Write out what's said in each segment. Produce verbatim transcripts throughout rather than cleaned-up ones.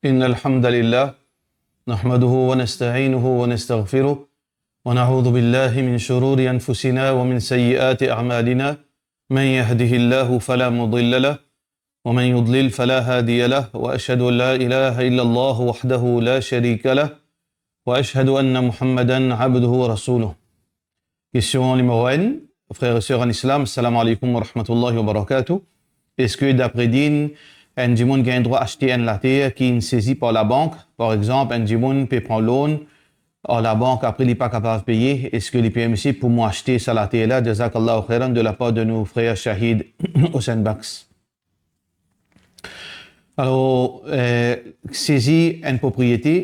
إن الحمد لله نحمده ونستعينه ونستغفره ونعوذ بالله من شرور أنفسنا ومن سيئات أعمالنا. من يهده الله فلا مضل له ومن يضلل فلا هادي له وأشهد أن لا إله إلا الله وحده لا شريك له وأشهد أن محمدا عبده ورسوله. Kestion nimero enn, frer e ser an Islam, salam aleykoum wa rahmatullahi wa barakatuh. Eski dapre din, enn dimoun gagn drwa aste enn later ki inn sezi par labank? Par exanp, enn dimoun pe pran loan ar labank, apre li pa kapav peye, eski li permisib pou mwa aste sa later la? Jazakallahu khairan, de lapar de nou frer Shahid Hossein Baks. Alor, eh, sezi enn propriete,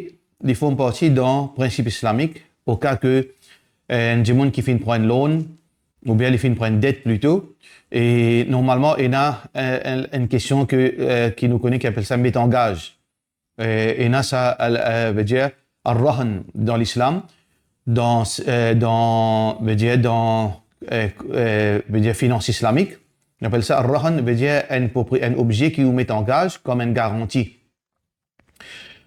li form parti dan prinsip islamik, o ka ke, eh, enn dimoun ki finn pran enn loan, oubien li finn pran enn det plito, e normalman, ena, eh, enn, enn kestion ke, eh, ki nou kone, ki apel sa met an gaz. Eh, ena sa, al-, eh, vedir, ar-rahn dan lislam, dan, eh, dan, vedir, dan, eh, eh, vedir, finans islamik, nou apel sa ar-rahn, vedir enn propri-, enn obze ki ou met an gaz kom enn garanti.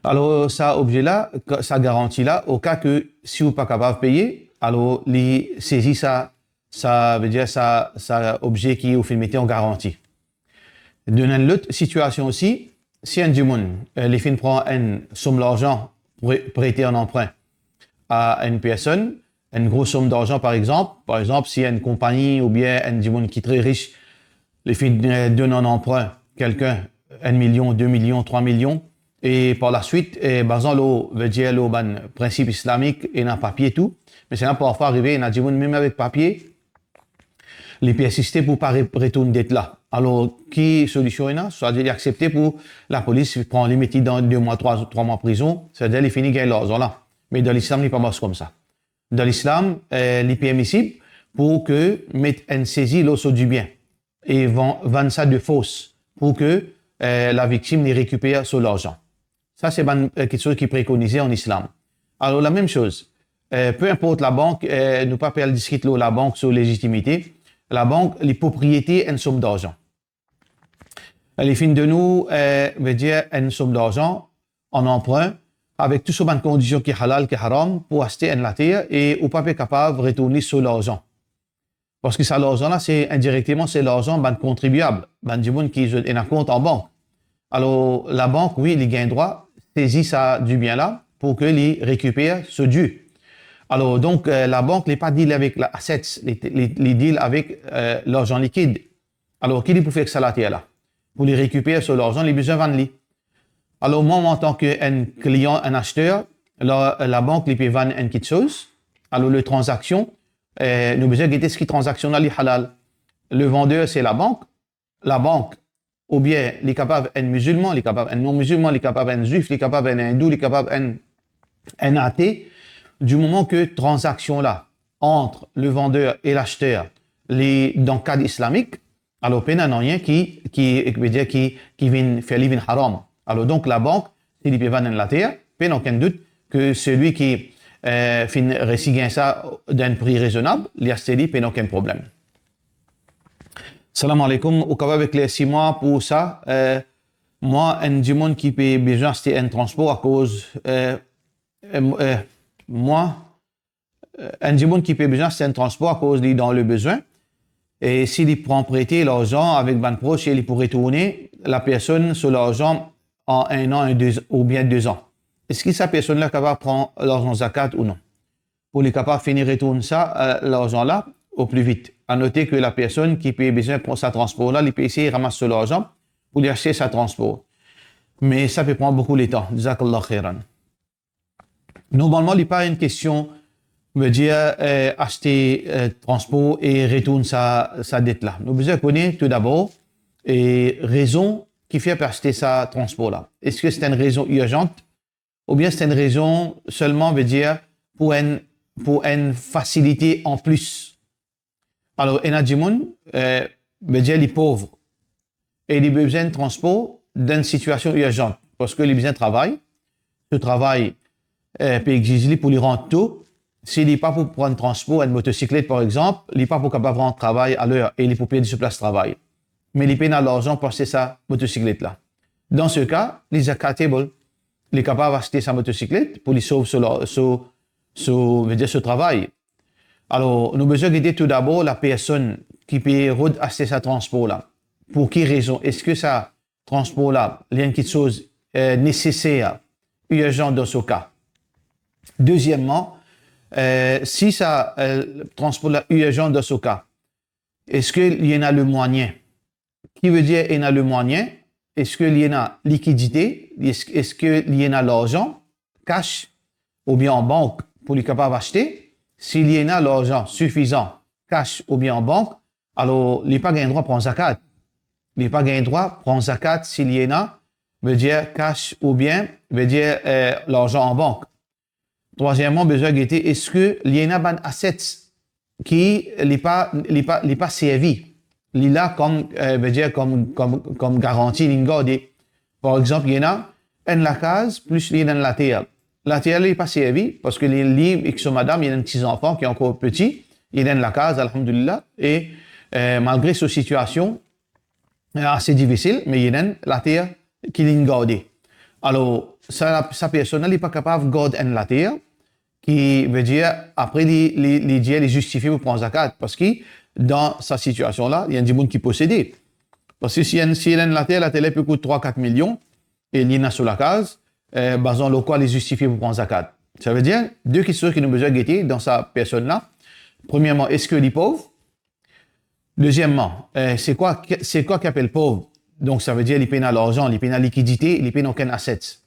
Alor, sa obze la, sa garanti la, o ka ke si ou pa kapav peye, alor li sezi sa, sa, vedir sa, sa obze ki ou finn mete an garanti. Dan enn lot sitiasion osi, si enn dimoun, eh, li finn pran enn som larzan pre-, prete an anprin a enn personn, enn gro som larzan, par exanp, par exanp, si enn konpagni oubien enn dimoun ki tre ris, li finn, eh, donn an anprin kelkenn enn milion, de milion, trwa milion, e par laswit, eh, bazan lor, vedir lor bann prinsip islamik, ena papie tou, me sena parfwa arive, ena dimoun mem avek papie, li persiste pou pa re-, retourn det la. Alor, ki solision ena? Swa li aksepte pou lapolis pran li, met li dan de mwa, trwa, trwa mwa prizon, setadir li fini gagn larzan la. Me dan lislam, li pa mars koumsa. Dan lislam, eh, li permisib pou ke met enn sezi lor so dibien e van-, vann sa de fors pou ke, eh, laviktim li rekiper so larzan. Sa se bann, eh, kiksoz ki prekonize an islam. Alor, lamem soz, eh, pe inport labank, eh, nou pa pe al diskit lor labank so lezitimite. Labank, li propriete enn som larzan. Li finn donn ou, eh, vedir enn som larzan an anprin, avek tou so bann kondision ki halal, ki haram, pou aste enn later, e ou pa pe kapav retourn li so larzan. Parski sa larzan la, se indirekteman, se larzan bann kontribiab, bann dimoun ki zot ena kont an bank. Alor, labank, wi, li gagn drwa sezi sa dibien la pou ke li rekiper so di. Alor, donk, eh, labank, li pa deal avek la assets, li, li, li deal avek, eh, larzan likid. Alor, ki li pou fer ek sa later la? Pou li rekiper so larzan, li bizin vann li. Alor, mwa, mwa, antan ke enn klian, enn aster, la, labank, li pe vann enn kiksoz. Alor, le tranzaksion, eh, nou bizin gete eski tranzaksion la, li halal. Le vander, se labank. Labank, oubien li kapav enn mizilman, li kapav enn non-mizilman, li kapav enn zwif, li kapav enn indou, li kapav enn, enn ate. Di moman ke tranzaksion la, ant le vander e laster, li dan kad islamik, alor pena nanye ki, ki, ki vedir ki, ki vinn fer li vinn haram. Alor donk, labank, si li pe vann enn later, pena okenn dout ke selwi ki, eh, finn resi gagn sa dan enn pri rezonab, li aste li, pena okenn problem. Salam aleykoum, ou kapav eklersi mwa pou sa? Eh, mwa, enn dimoun ki pe bizin aste enn transpor akoz, eh, eh, eh, mwa, eh, enn dimoun ki pe bizin aste enn transpor akoz li dan lebezwin, e si li pran prete larzan avek bann pros e li pou retourne lapersonn so larzan an enn an, enn de, oubien de zan, eski sa personn la kapav pran larzan zakat ou non? Pou li kapav fini retourn sa, eh, larzan la o pli vit. A note ke lapersonn ki pe bizin pran sa transpor la, li pe esey ramas so larzan pou li aste sa transpor. Me sa pe pran boukou letan. Jazakallah khairan. Normalman, li pa enn kestion, vedir, eh, aste, eh, transpor e retourn sa, sa det la. Nou bizin kone toudabor, eh, rezon ki fer pe aste sa transpor la. Eski se enn rezon irzant oubien se enn rezon selman, vedir, pou enn, pou enn fasilite an plis? Alor, ena dimoun, eh, vedir li pov e li bizin transpor dan enn sitiasion irzant, parski li bizin travay, so travay, eh, pe exiz li pou li rant to. Si li pa pou pran transpor, enn motosiklet par exanp, li pa pou kapav rant travay aler e li pou perdi so plas travay. Me li pena larzan pou aste sa motosiklet la. Dan se ka, li zakatable. li kapav aste sa motosiklet pou li sov so, so, so, vedir so travay. Alor, nou bizin gete toudabor lapersonn ki pe rod aste sa transpor la. Pou ki rezon? Eski sa transpor la, li enn kiksoz, eh, neseser, irzan dan so ka? Dezieman, eh, si sa, eh, transpor la irzan dan so ka, eski li ena lemwayin? Ki vedir ena lemwayin? Eski li ena likidite? Es-, eski li ena larzan, kas, oubien an bank pou li kapav aste? Si li ena larzan sifizan, kas oubien an bank, alor li pa gagn drwa pran zakat. Li pa gagn drwa pran zakat si li ena, vedir kas oubien, vedir, eh, larzan an bank. Trwazieman, bizin gete eski li ena bann assets ki li pa, li pa, li pa servi. Li la kom, eh, vedir kom, kom, kom garanti, li garde. Par exanp, li ena enn lakaz plis li ena enn later. Later li pa servi, parski li, li ek so madam, li ena enn ti zanfan ki ankor piti, li ena enn lakaz, alhamdulillah, e, eh, malgre so sitiasion, eh, ase difisil, me li ena enn later ki li garde. Alor, sa, sa personn la, li pa kapav gard enn later, ki vedir, apre li, li, li dir li zistifie pou pran zakat, parski dan sa sitiasion la, li enn dimoun ki posede. Parski si enn, si enn later, later la pe kout trwa, kat milion, e li ena so lakaz, eh, bazan lor kwa li zistifie pou pran zakat? Savedir, de kiksoz ki nou bizin gete dan sa personn la. Premierman, eski li pov? Dezieman, eh, se kwa, se kwa ki apel pov? Donk, savedir li pena larzan, li pena likidite, li pena okenn assets.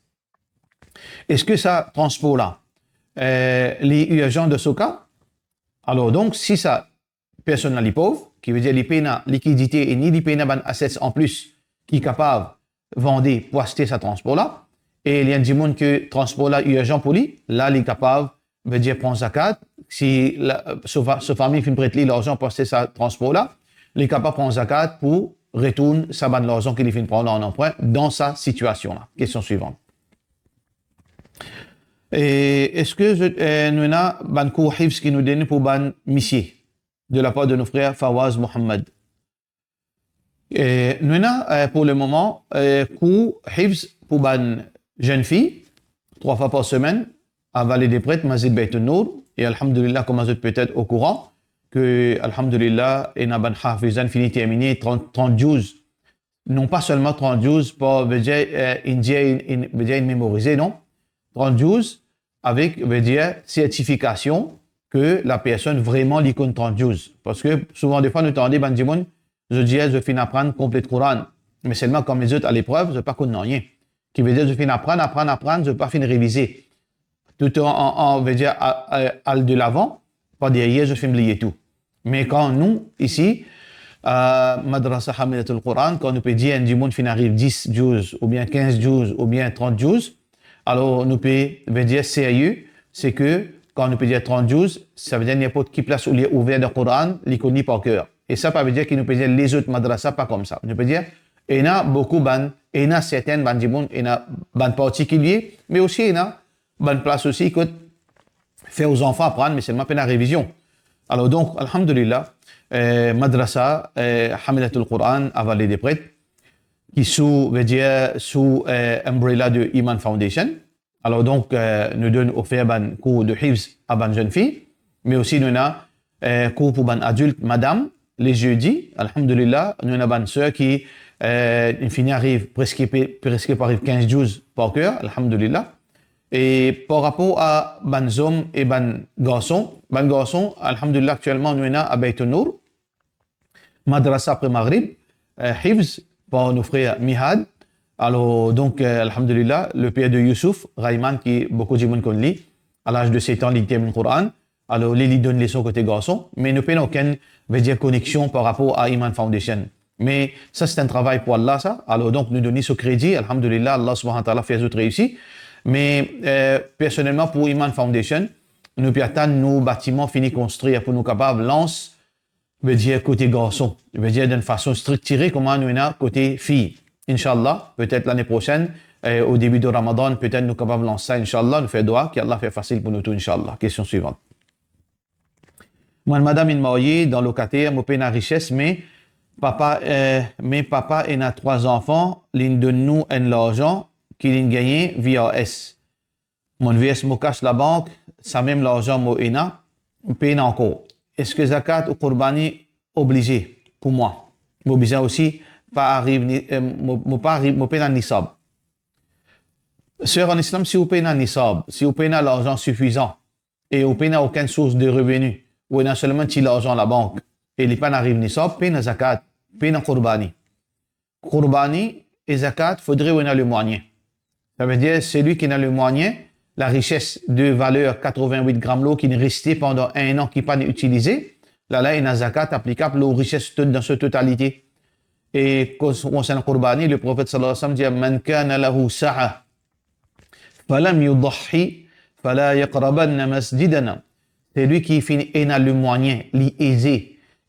Eski sa transpor la, eh, li irzan dan so ka? Alor, donk, si sa personn la li pov, ki vedir li pena likidite e ni li pena bann assets anplis ki kapav vande pou aste sa transpor la, e li enn dimoun ki transpor la irzan pou li, la li kapav, vedir pran zakat, si la, so fa-, so fami finn pret li larzan pou aste sa transpor la, li kapav pran zakat pou retourn sa bann larzan ki li finn pran la an anprin dan sa sitiasion la. Kestion swivan. E eski zot, eh, nou ena bann kour hifz ki nou donn pou bann misie, de la par de nou frer Fawaz Mohammad? E nou ena, eh, pou le moman, eh, kour hifz pou bann zenn fi, trwa fwa par semenn, a Vale de Pret, Masjid Beit Nour, e alhamdulillah, kouma zot petet okouran, ke alhamdulillah, ena bann hafizan fini termine trant, trant zour. Non pa selman trant zour par, vedir, eh, inn dir, inn, inn, vedir inn memorize, non. Trant zour avek, vedir, sertifikasion ke lapersonn vreman li konn trant zour. Parski souvan defwa nou tande bann dimoun, zot dir zot finn aprann konplet Koran, me selman kan met zot a leprev, zot pa konn nanye. Ki vedir zot finn aprann, aprann, aprann, zot pa finn revize. Tou an, an, an, vedir, a, a, al delavan, par deryer, zot finn bliye tou. Me kan nou, isi, eh, Madrasa Hamilatul Quran, kan nou pe dir enn dimoun finn ariv dis zour, oubien kinz zour, oubien trant zour, alor nou pe, vedir, serye, se ke kan nou pe dir trant zour, savedir ninport ki plas ou li ouver dan Koran, li konn li par ker. E sa pa vedir ki nou pe dir lezot madrasa pa koumsa. Nou pe dir, ena boukou bann, ena sertin bann dimoun, ena bann partikilie, me osi ena bann plas osi kot fer ou zanfan aprann, me selman pena revizion. Alor donk, alhamdulillah, eh, Madrasa, eh, Hamilatul Quran a Vale de Pret, ki sou, vedir, sou, eh, umbrella de Iman Foundation. Alor donk, eh, nou donn ofer bann kour de hifz a bann zenn fi, me osi nou ena, eh, kour pou bann adilt, madam, le zedi, alhamdulillah, nou ena bann ser ki, eh, inn fini ariv preske pe, preske pou ariv kinz zour par ker, alhamdulillah. E par rapor a bann zom e bann garson, bann garson, alhamdulillah, aktielman nou ena a Beit Nour, Madrasa apre Maghrib, eh, hifz par nou frer Mihad. Alor donk, eh, alhamdulillah, le per de Youssouf, Rayman, ki boukou dimoun konn li, a laz de set an li termine Koran. Alor li, li donn leson kote garson, me nou pena okenn, vedir, koneksion par rapor a Iman Foundation. Me sa se enn travay pou Allah sa. Alor donk nou donn li so kredi, alhamdulillah, Allah subhanahu wa ta'ala fer zot reisi. Me, eh, personelman pou Iman Foundation, nou pe atann nou batiman fini konstrir pou nou kapav lans, vedir, kote garson, vedir, dan enn fason striktire kouma nou ena kote fi. Inshallah, petet lane prosenn, eh, o debi de Ramadan, petet nou kapav lans sa, inshallah, nou fer dwa ki Allah fer fasil pou nou tou, inshallah. Kestion swivan. Mwa, madam inn marye dan lokater, mo pena rises, me papa, eh, me papa ena trwa zanfan, linn donn nou enn larzan ki linn gagne V R S. Mo'nn verse mo kas labank, samem larzan mo ena, pena ankor. Eski zakat ou kourbani oblize pou mwa? Mo bizin osi pa ariv ni, eh, mo, mo pa ariv, mo pena nisab. Ser an Islam, si ou pena nisab, si ou pena larzan sifizan, e ou pena okenn sours de reveni, ou ena selman ti larzan labank, e li pa'nn ariv nisab, pena zakat, pena kourbani. Kourbani e zakat, fodre ou ena lemwayin. Savedir, selwi ki ena lemwayin, larises de valer katrovin-wit gram lor ki reste pandan enn an ki pa'nn itilize, la la ena zakat aplikab lor rises tot dan so totalite. E kons-, konsern kourbani, le Profet sallallahu alayhi wa sallam dir, "Man kana lahu sa'a, falam yudahhi, fala yaqrabanna masjidana." Selwi ki finn ena lemwayin, li eze,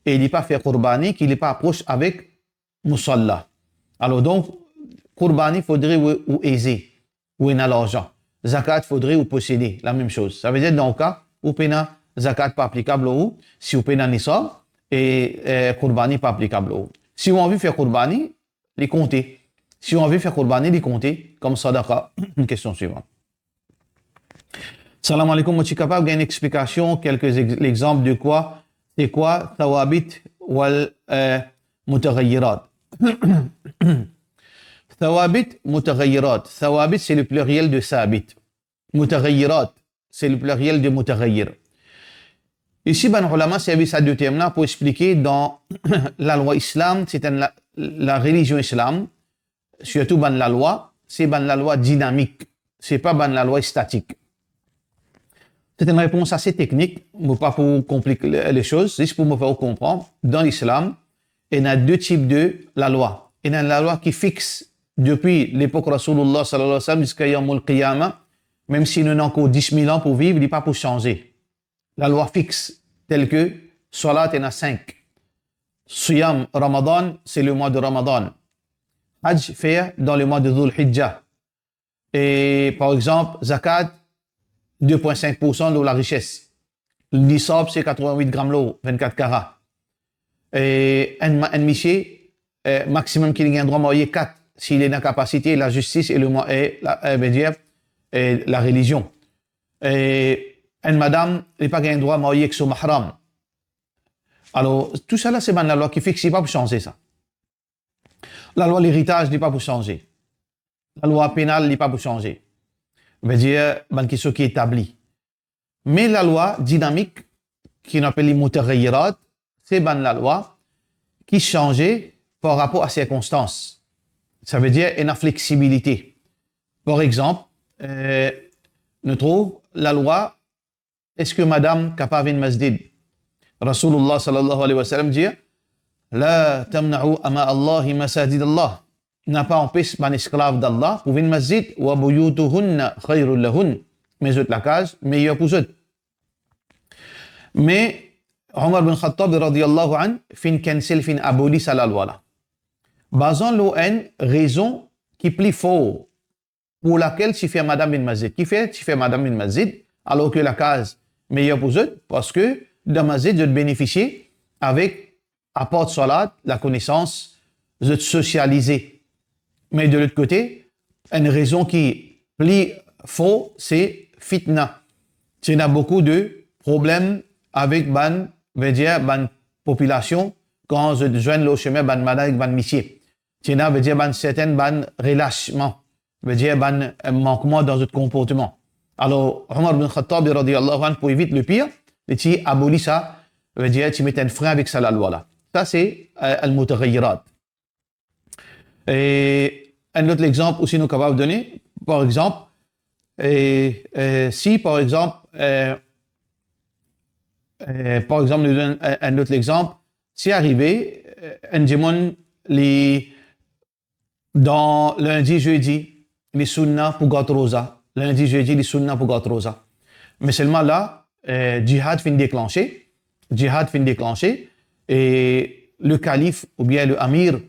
e li pa fer kourbani, ki li pa apros avek mousalla. Alor donk, kourbani fodre ou, ou eze, ou ena larzan. Zakat fodre ou posede, lamem soz. Savedir, dan ou ka, ou pena zakat pa aplikab lor ou, si ou pena nisab, e, eh, kourbani pa aplikab lor ou. Si ou anvi fer kourbani, li konte. Si ou anvi fer kourbani, li konte kom sadaka. Kestion swivan. Salam aleykoum, mo ti kapav gagn enn explikasion, kelke ex-, lexanp de kwa, se kwa thawabit wal, eh, mutaghayyirat? Thawabit, mutaghayyirat. Thawabit, c'est le pluriel de sabit. Mutaghayyirat, c'est le pluriel de mutaghayyir. Isi, bann oulama servi sa de term la pou explike dan lalwa Islam, se enn la, larelizion Islam, sirtou bann lalwa, se bann lalwa dinamik, se pa bann lalwa statik. Se enn repons ase teknik, mo pa pou konplik le, le soz, zis pou mo fer ou konpran, dan Lislam, ena de tip de lalwa. Ena lalwa ki fix depi lepok Rasoulillah sallallahu alayhi wa sallam ziska yawmil qiyama, mem si nou ena ankor dis mil an pou viv, li pa pou sanze. Lalwa fix, tel ke swalat ena sink, siyam Ramadan, c'est le mois de Ramadan, Hajj fer dan le mois de Dhul Hijja, e, par exanp, zakat, de pwin sink poursan lor larises. Nisab, se katrovin-wit gram lor, vinn-kat kara. E enn ma-, enn misie, eh, maximum ki li gagn drwa marye kat, si li ena kapasite, lazistis e le mwa-, e la, eh, vedir, e larelizion. E enn madam, li pa gagn drwa marye ek so mahram. Alor, tousala, se bann lalwa ki fix, li pa pou sanze sa. Lalwa leritaz, li pa pou sanze. Lalwa penal, li pa pou sanze. Vedir, bann kiksoz ki etabli. Me lalwa dinamik, ki nou apel li mutaghayyirat, se bann lalwa ki sanze par rapor a sirkonstans. Savedir, ena fleksibilite. Par exanp, eh, nou trouv lalwa, eski madam kapav vinn masjid? Rasoulillah sallallahu alayhi wa sallam dir, "La tamna'u ima Allahi masajid Allah." Napa anpes bann esklav d'Allah pou vinn masjid, "wa buyutuhunna khayrul lahun." Me zot lakaz meyer pou zot. Me Omar bin Khattab radiyallahu anhu finn cancel, finn aboli sa lalwa la. Bazan lor enn rezon ki pli for pou lakel ti fer madam vinn masjid. Kifer ti fer madam vinn masjid, alor ki lakaz meyer pou zot? Parski dan masjid, zot benefisie avek apar swalat, lakonesans, zot sosialize. Me de lot kote, enn rezon ki pli for, se fitna. Ti ena boukou de problem avek bann, vedir, bann popilasion, kan zot zwenn lor sime bann madam ek bann misie. Ti ena, vedir, bann sertin bann relasman, vedir, bann, eh, mankman dan zot konportman. Alor, Omar bin Khattab, radiyallahu anhu, pou evit lepir, li ti aboli sa, vedir, ti met enn frin avek sa lalwa la. Sa, se, eh, al-mutaghayyirat. E enn lot lexanp osi nou kapav done, par exanp, e, e, si, par exanp, e, e, par exanp, nou donn enn, enn lot lexanp, si arive, e, enn dimoun, li, dan lindi, zedi, li sunna pou gard roza. Lindi, zedi, li sunna pou gard roza. Me selman la, eh, jihad finn deklanse, jihad finn deklanse, e le kalif oubien le amir,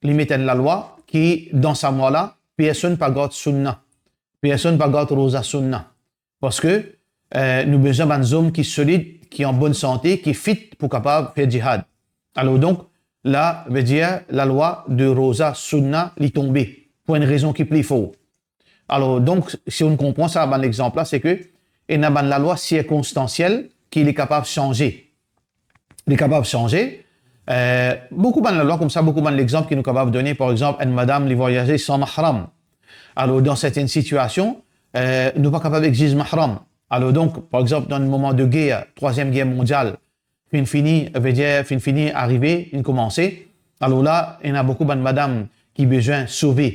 li met enn lalwa ki dan sa mwa la, personn pa gard sunna, personn pa gard roza sunna. Parski, eh, nou bizin bann zom ki solid, ki an bonn sante, ki fit pou kapav fer jihad. Alor donk, la, vedir, lalwa de roza sunna, li tonbe, pou enn rezon ki pli for. Alor, donk, si nou konpran sa, bann lexanp la, se ke ena bann lalwa sirkonstansiel ki li kapav sanze. Li kapav sanze. Eh, boukou bann lalwa koumsa, boukou bann lexanp ki nou kapav done. Par exanp, enn madam, li vwayaze san mahram. Alor, dan sertenn sitiasion, eh, nou pa kapav exiz mahram. Alor, donk, par exanp, dan enn moman de ger, trwaziem ger mondial, finn fini, vedir, finn fini arive, finn koumanse. Alor la, ena boukou bann madam ki bizin sove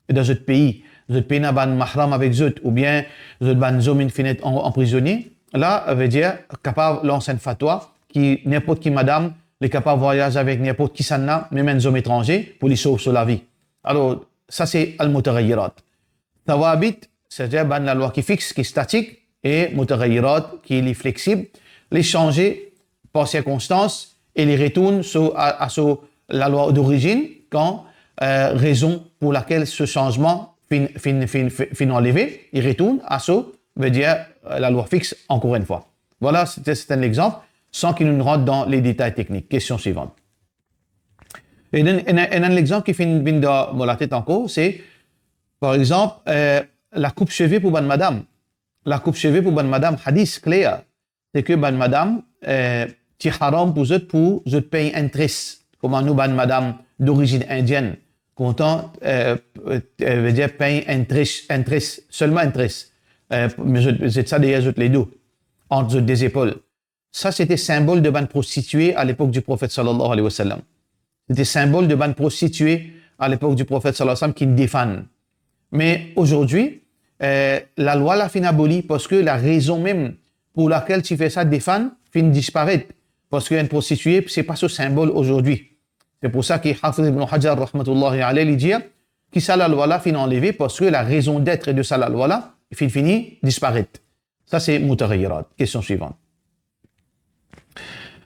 dan zot pei. Zot pena bann mahram avek zot, oubien zot bann zom inn finn et an-, anprizonie. La, vedir, kapav lans enn fatwa ki ninport ki madam, li kapav vwayaz avek ninport kisannla, mem enn zom etranze, pou li sov so lavi. Alor, sa se al-mutaghayyirat. Thawabit, setadir bann lalwa ki fix, ki statik, e mutaghayyirat, ki li fleksib, li sanze par sirkonstans e li retourn so, a, a so lalwa dorizinn kan, eh, rezon pou lakel so sanzman finn, finn, finn, finn, finn anleve, li retourn a so, vedir, eh, lalwa fix ankor enn fwa. Vwala, sete, sete enn lexanp, san ki nou rant dan le detay teknik. Kestion swivant. E dan, ena, ena enn lexanp ki finn vinn dan mo latet ankor, se, par exanp, eh, lakoup seve pou bann madam. Lakoup seve pou bann madam, hadis kler, se ke bann madam, eh, ti haram pou zot, pou zot pey interest, kouma nou bann madam dorizinn indienn, kontan, eh, eh, vedir pey interest, interest, selman interest. Eh, me zot, zot zet sa deryer zot ledo, ant zot de zepol. Sa, sete sinbol de bann prostitie a lepok di Profet, sallallahu alayhi wa sallam. Sete sinbol de bann prostitie a lepok di Profet, sallallahu alayhi wa sallam, ki defann. Me azordi, eh, lalwa la finn aboli, parski larezon mem pou lakel ti fer sa defann finn disparet. Parski enn prostitie, se pa so sinbol azordi. Se pou sa ki Hafiz Ibn Hajar, rahmatullahi alayh, li dir, ki sa lalwa la finn anleve, parski larezon d'être de sa lalwa la finn fini disparet. Sa se mutaghayyirat. Kestion swivant.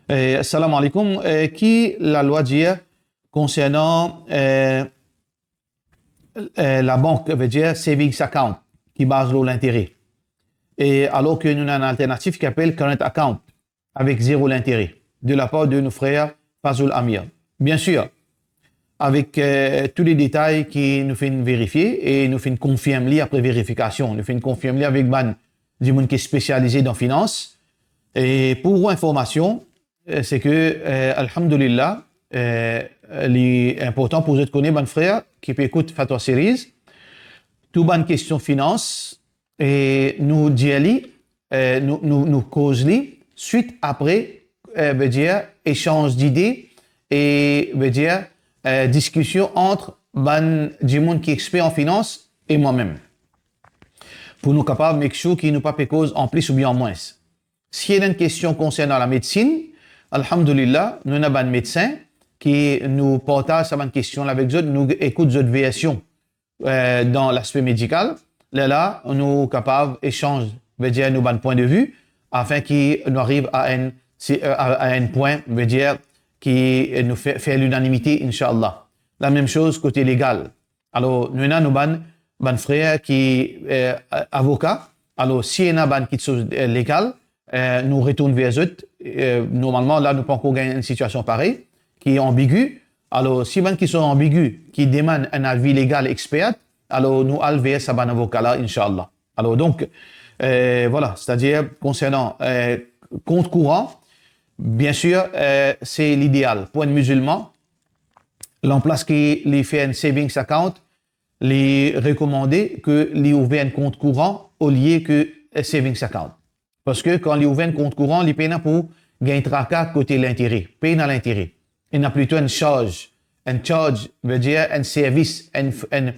Eh, salam alaikum. Eh, ki lalwa dir konsernan, eh, eh, labank, vedir savings account, ki baz lor lintere? E alor ke nou ena enn alternatif ki apel current account, avek zero lintere, de lapar de nou frer Fazul Amir. Biensir, avek, eh, tou le detay ki nou finn verifie e nou finn konfirm li apre verifikasion, nou finn konfirm li avek bann dimoun ki spesialize dan finans. E pou ou informasion, eh, se ke, eh, alhamdulillah, eh, li inportan pou zot kone, bann frer ki pe ekout Fatwa Series, tou bann kestion finans, e nou dir li, eh, nou, nou, nou koz li swit apre, eh, vedir, esanz dide e, vedir, eh, diskision ant bann dimoun ki exper an finans e mwa mem. Pou nou kapav make sure ki nou pa pe koz an plis oubien an mwins. Si ena enn kestion konsernan lamedsin, alhamdulillah, nou ena bann medsin ki nou partaz sa bann kestion la avek zot, nou ekout zot version, eh, dan laspe medikal. Lerla, nou kapav esanz, vedir nou bann pwin de vi, afin ki nou ariv a enn, si, eh, a, a enn pwin, vedir ki nou fer, fer linanimite, inshallah. Lamem soz kote legal. Alor, nou ena nou bann, bann frer ki, eh, avoka. Alor, si ena bann kiksoz, eh, legal, eh, nou retourn ver zot. Eh, normalman, la, nou pankor gagn enn sitiasion parey, ki anbigi. Alor, si bann kiksoz anbigi, ki demann enn avi legal exper, alor nou al ver sa bann avoka la, inshallah. Alor, donk, eh, vwala, setadir konsernan, eh, kont kouran, biensir, eh, se lideal. Pou enn mizilman, lanplas ki li fer enn savings account, li rekomande ke li ouver enn kont kouran olie ke, eh, savings account. Parski kan li ouver enn kont kouran, li pena pou gagn traka kote lintere. Pena lintere. Ena plito enn charge. Enn charge vedir enn servis, enn, enn,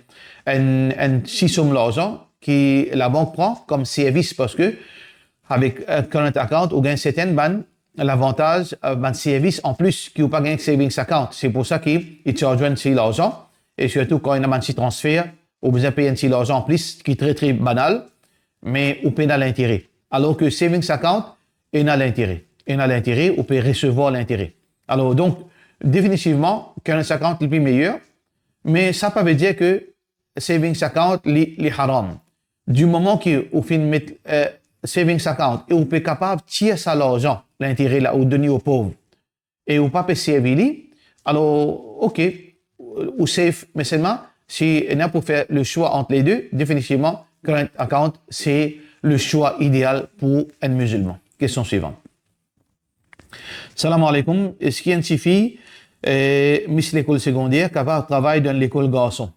enn, enn ti som larzan ki labank pran kom servis, parski avek, eh, current account, ou gagn sertenn bann lavantaz, eh, bann servis anplis ki ou pa gagn savings account. Se pou sa ki li charge enn ti larzan, e sirtou kan ena bann ti transfer, ou bizin pey enn ti larzan anplis, ki tre, tre banal, me ou pena lintere. Alor ke savings account, ena lintere. Ena lintere, ou pe resevwar lintere. Alor, donk, definitivman, current account li pli meyer, me sa pa vedir ke savings account li, li haram. Di moman ki ou finn met, eh, savings account e ou pe kapav tir sa larzan, lintere la, ou donn li o pov, e ou pa pe servi li, alor, ok, ou safe, me selman, Si ena pou fer le swa ant le de, definitivman, current account, se le swa ideal pou enn mizilman. Kestion swivan. Salam aleykoum. Eski enn tifi, eh, miss lekol segonder, kapav travay dan lekol garson?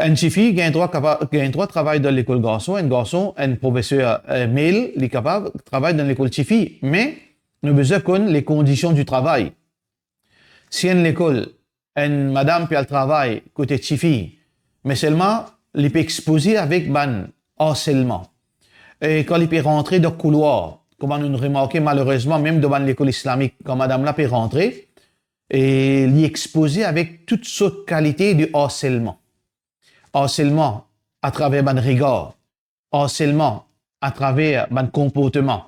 Enn tifi gagn drwa kapa-, gagn drwa travay dan lekol garson, enn garson, enn profeser, eh, male, li kapav travay dan lekol tifi. Me nou bizin konn le kondision di travay. Si enn lekol, enn madam pe al travay kote tifi, me selman li pe expoze avek bann arselman. E kan li pe rantre dan koulwar, kouma nou remarke malerezman, mem dan bann lekol islamik, kan madam la pe rantre, e li expoze avek tou sort kalite de arselman. Arselman atraver bann regar, arselman atraver bann konportman,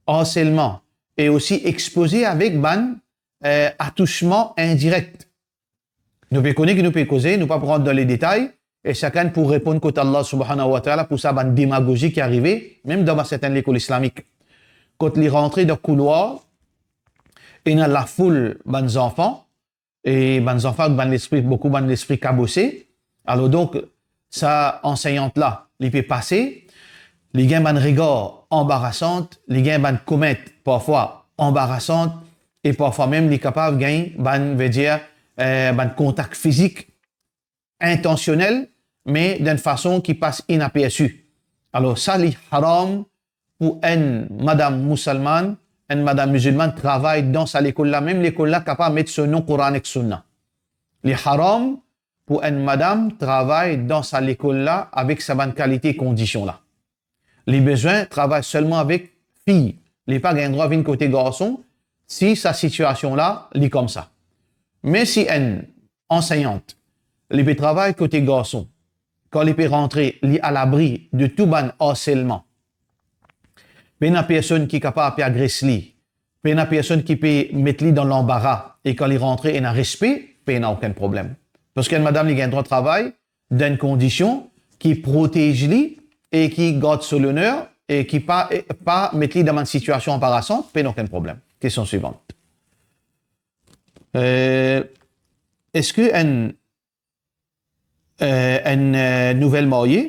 arselman e osi expoze avek bann, eh, atousman indirek. Nou pe kone ki nou pe koze, nou pa pou rant dan le detay, e sakenn pou reponn kot Allah Subhanahu wa Ta'ala pou sa bann demagozi ki arive, mem dan bann sertenn lekol islamik. Kot li rantre dan koulwar, ena lafoul bann zanfan, e bann zanfan avek bann lespri, boukou bann lespri kabose. Alor donk, sa ansegnant la, li pe pase, li gagn bann regar anbarasan, li gagn bann komant parfwa anbarasan, e parfwa mem li kapav gagn bann, vedir, eh, bann kontak fizik intansionel, me dan enn fason ki pas inapersi. Alor sa, li haram pou enn madam mizilman, enn madam mizilman travay dan sa lekol la, mem lekol la kapav met so nom Koran ek Sounna. Li haram pou enn madam travay dan sa lekol la avek sa bann kalite kondision la. Li bizin travay selman avek fi. Li pa gagn drwa vinn kote garson si sa sitiasion la, li koumsa. Me si enn ansegnant, li pe travay kote garson, kan li pe rantre, li alabri de tou bann arselman. Pena personn ki kapav pe agres li, pena personn ki pe met li dan lanbara, e kan li rantre, ena respe, pena okenn problem. Parski enn madam, li gagn drwa travay dan enn kondision ki protez li e ki gard so loner e ki pa, e pa met li dan bann sitiasion anbarasan, pena okenn problem. Kestion swivan. Eh, eski enn, eh, enn, eh, nouvel marye,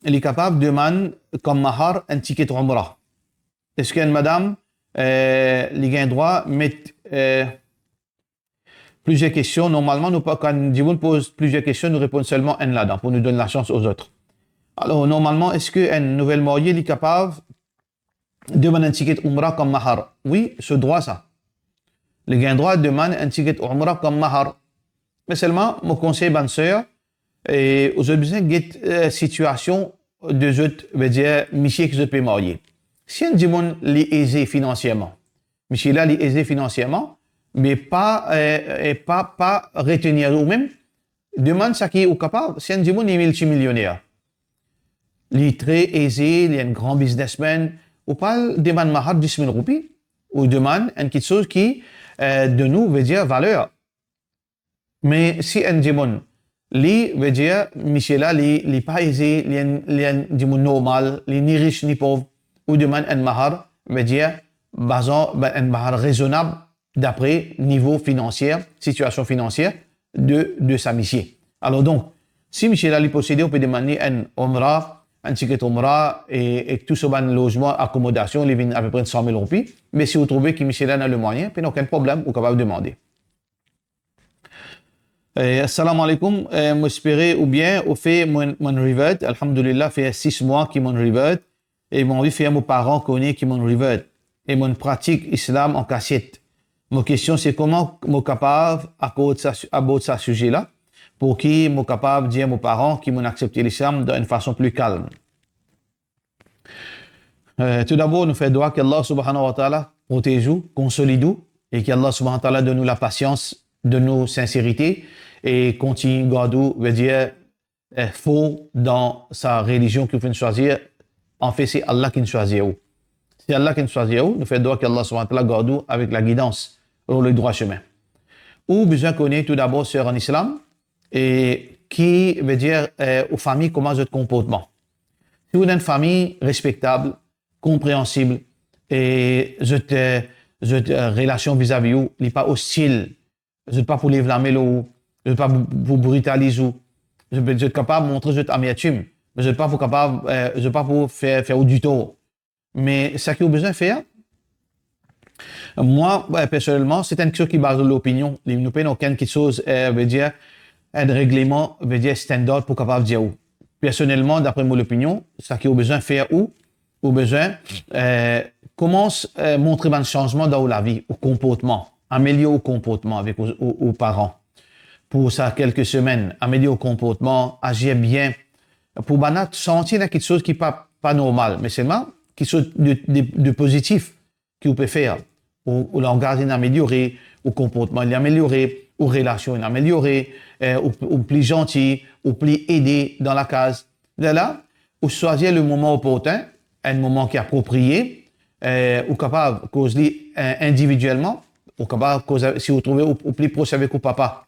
li kapav demann kom mahar enn tiket Umrah? Eski enn madam, eh, li gagn drwa met, eh, plizier kestion? Normalman, nou pa, kan dimoun poz plizier kestion, nou reponn selman enn ladan pou nou donn lasans ozot. Alor, normalman, eski enn nouvel marye, li kapav demann enn tiket Umrah kom mahar? Wi, so drwa sa. Li gagn drwa demann enn tiket Umrah kom mahar. Me selman, mo konsey bann ser, e zot bizin get, eh, sitiasion de zot, vedir misie ki zot pe marye. Si enn dimoun li eze finansierman, misie la li eze finansierman, me pa, eh, e pa, pa retenir ou mem, demann seki ou kapav. Si enn dimoun li miltimilioner, li tre eze, li enn gran biznesmenn, ou pa al demann mahar dis mil roupi, ou demann enn kiksoz ki, eh, donn ou, vedir, valer. Me si enn dimoun, li, vedir, misie la, li, li pa eze, li enn, li enn dimoun normal, li ni ris ni pov, ou demann enn mahar, vedir, bazan, be, enn mahar rezonab dapre nivo finansier, sitiasion finansier de, de sa misie. Alor donk, si misie la li posede, ou pe demann li enn Umrah, enn tiket Umrah e, e tou so bann lozman, akomodasion, li vinn apepre enn san mil roupi, me si ou trouve ki misie la ena lemwayin, pena okenn problem, ou kapav demande. Eh, assalamu alaikum. Eh, mo espere ou bien, ofe, mo, mo'nn revert. Alhamdulillah, fer sis mwa ki mo'nn revert. E mo anvi fer mo paran kone ki mo'nn revert. E mo'nn pratik Islam an kasiet. Mo kestion se kouma mo kapav akord sa, abord sa size la, pou ki mo kapav dir mo paran ki mo'nn aksepte Lislam dan enn fason pli kalm. Eh, toudabor, nou fer dwa ki Allah Subhanahu wa Ta'ala protez ou, konsolid ou, e ki Allah Subhanahu wa Ta'ala donn ou lapasians, donn ou sinserite, e kontign gard ou, vedir, eh, for dan sa relizion ki ou finn swazir. Anfet, se Allah ki'nn swazir ou. Se Allah ki'nn swazir ou, nou fer dwa ki Allah Subhanahu wa Ta'ala gard ou avek lagidans lor le drwa semin. Ou bizin kone toudabor, ser an Islam, e ki, vedir, eh, ou fami, kouma zot konportman. Si ou dan enn fami respektab, konpreansib, e zot, eh, zot, eh, relasion vizavi ou, li pa ostil, zot pa pou lev lame lor ou, Zot pa pou, pou britaliz ou. Zot, zot kapav montre zot amertim, me zot pa pou kapav, eh, zot pa pou fer, fer ou ditor. Me seki ou bizin fer, mwa, eh, personelman, se enn kiksoz ki baze lor lopinion. Li, nou pena okenn kiksoz, eh, vedir, enn regleman, vedir standard pou kapav dir ou. Personelman, dapre mo lopinion, seki ou bizin fer ou, ou bizin, eh, koumans, eh, montre bann sanzman dan ou lavi, ou konportman, amelior ou konportman avek ou, ou, ou paran. Pou sa kelke semenn, amelior ou konportman, azir bien. Pou bann la santi ena kiksoz ki pa, pa normal, me selman kiksoz de, de, de pozitif ki ou pe fer. Ou, ou langaz inn ameliore, ou konportman inn ameliore, ou relasion inn ameliore, eh, ou, ou pli zanti, ou pli ede dan lakaz. Lerla, ou swazir le moman oportin, enn moman ki apropriye, eh, ou kapav koz li, eh, individielman, ou kapav koz, si ou trouve ou, ou pli pros avek ou papa,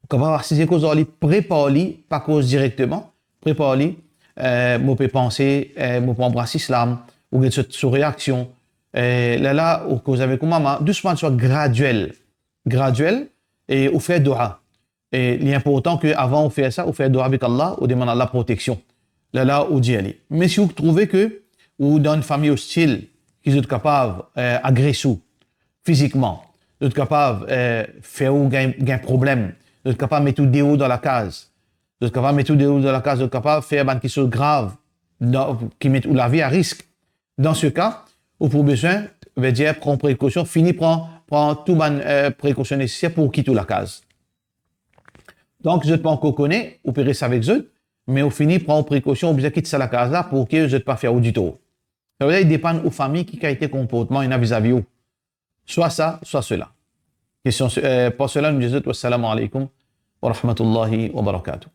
ou kapav asize koz ar li, prepar li, pa koz direkteman, prepar li, eh, mo pe panse, eh, mo pou anbras islam, ou get so, so reaksion. Eh, lerla, ou koz avek ou mama, dousman, swa gradiel, gradiel, e ou fer doua. E li inportan ke avan ou fer sa, ou fer doua avek Allah, ou demann Allah proteksion. Lerla ou dir li. Me si ou trouve ke ou dan enn fami ostil, ki zot kapav, eh, agres ou fizikman, zot kapav, eh, fer ou gagn, gagn problem, zot kapav met ou deor dan lakaz, zot kapav met ou deor dan lakaz, zot kapav fer bann kiksoz grav, dan, ki met ou lavi a risk. Dan se ka, ou pou bizin, vedir, pran prekosion, fini pran, pran tou bann, eh, prekosion neseser pou ou kit ou lakaz. Donk, zot pa ankor kone, ou pe res avek zot, me ou fini pran ou prekosion, ou bizin kit sa lakaz la pou ke zot pa fer ou ditor. Savedir, li depann ou fami, ki kalite konportman ena vizavi ou. Swa sa, swa sela. Kestion, eh, par sela, nou dir zot, wassalamu alaikum wa rahmatullahi wa barakatuh.